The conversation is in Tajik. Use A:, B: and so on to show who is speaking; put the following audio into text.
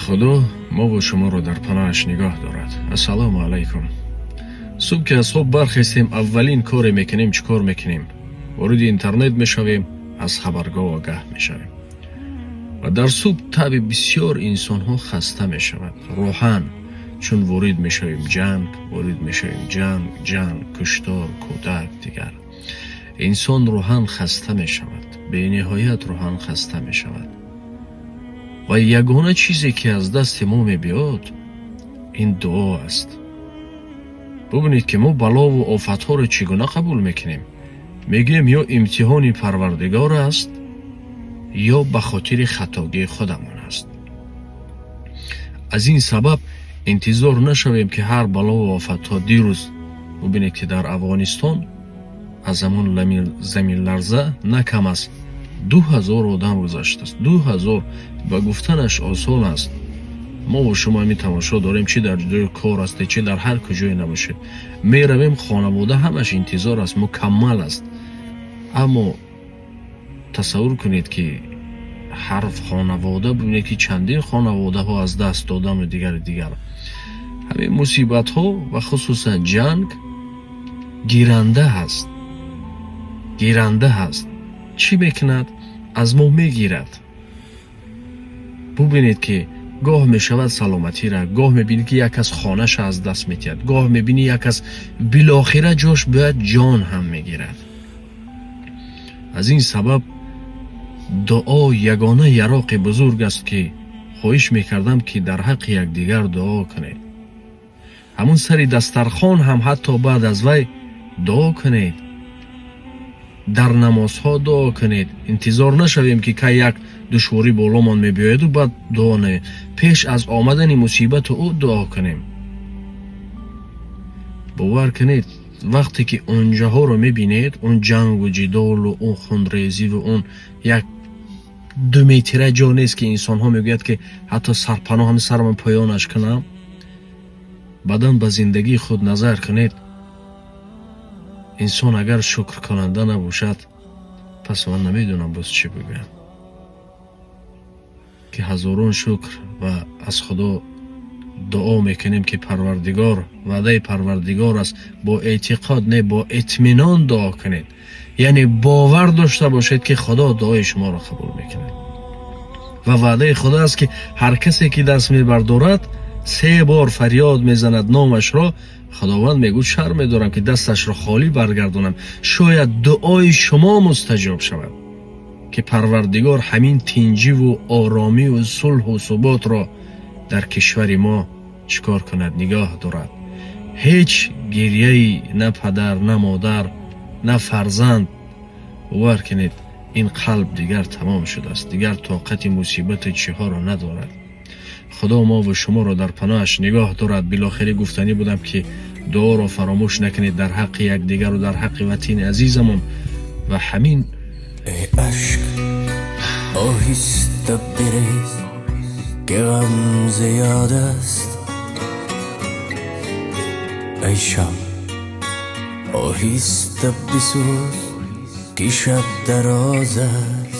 A: Худо мову шуморо дар паноҳаш нигоҳ дорад. Ассалому алайкум. Субҳ ки аз хоб бархестем, аввалин коре мекунем, чӣ кор мекунем? Вориди интернет мешавем, аз хабаргоҳ огаҳ мешавем. Ва дар субҳ таби бисёр инсонҳо хаста мешавад рӯҳан, чун ворид мешавем ҷанг, ворид мешавем ҷанг, ҷанг, куштор, кӯдак, дигар. Инсон рӯҳан хаста мешавад, бениҳоят рӯҳан хаста мешавад. Ва ягона чизе, ки аз дасти мо мебиёд, ин дуо аст. Бубинед, ки мо балову офатҳоро чӣ гуна қабул мекунем. Мегӯем, ё имтиҳони Парвардигор аст, ё ба хотири хатогии худамон аст. Аз ин сабаб интизор нашавем, ки ҳар балову офатҳо. Дирӯз бубинед, ки дар Афғонистон аз ҳамон заминларза на кам аз 2000 одам гузаштааст. 2000 ба гуфтанаш осон аст. Мо шумо ҳамин тамошо дорем, чӣ дар ҷои кор ҳасте, чӣ дар ҳар куҷое набошед, меравем, хонавода ҳамаш интизор аст, мукаммал аст. Аммо тасаввур кунед, ки ҳар хонавода, бибинед, ки чандин хонаводаҳо аз даст додану дигару дигар. Ҳамин мусибатҳо ва хусусан ҷанг гиранда ҳаст, гиранда ҳаст. Чӣ мекунад? Аз мо мегирад. Бубинед, ки гоҳ мешавад саломатира, гоҳ мебинӣ, ки як кас хонаша аз даст метиҳад, гоҳ мебинӣ, як кас билохира ҷош бояд ҷон ҳам мегирад. Аз ин сабаб дуо ягона яроқи бузург аст, ки хоҳиш мекардам, ки дар ҳаққи якдигар дуо кунед. Ҳамун сари дастархон ҳам, ҳатто баъд аз вай дуо кунед, дар намозҳо дуо кунед. Интизор нашавем, ки кай як душворӣ боломон мебиёяду баъд дуо не. Пеш аз омадани мусибату ӯ дуо кунем. Бовар кунед, вақте ки онҷаҳоро мебинед, он ҷангу ҷидолу он хунрезиву он як ду метра ҷо нест, ки инсонҳо мегӯяд, ки ҳатто сарпаноҳам сарам поёнаш кунам. Баъдан ба зиндагии худ назар кунед. Инсон агар шукркунанда набошад, пас ман намедонам боз чӣ бигӯям, ки ҳазорон шукр. Ва аз Худо дуо мекунем, ки Парвардигор, ваъдаи Парвардигор аст, бо эътиқод, не, бо итминон дуо кунед, яъне бовар дошта бошед, ки Худо дуои шуморо қабул мекунад. Ва ваъдаи Худо аст, ки ҳар касе ки даст мебардорад, се бор фарёд мезанад номашро, Худованд мегӯяд, шарм медорам, ки дасташро холӣ баргардонам. Шояд дуои шумо мустаҷоб шавад, ки Парвардигор ҳамин тинҷиву оромиву сулҳу суботро дар кишвари мо чӣ кор кунад? Нигоҳ дорад. Ҳеҷ гирьяи на падар, на модар, на фарзанд. Бовар кунед, ин қалб дигар тамом шудааст, дигар тоқати мусибату чиҳоро надорад. Худо мову шуморо дар паноҳаш нигоҳ дорад. Билохирӣ гуфтанӣ будам, ки дуоро фаромӯш накунед дар ҳаққи якдигару дар ҳаққи ватини азизамон ва ҳамин.
B: Эй ашк, оҳиста бирез, ки ғам зиёд аст. Эй шам, оҳиста бисӯз, ки шаб дароз аст.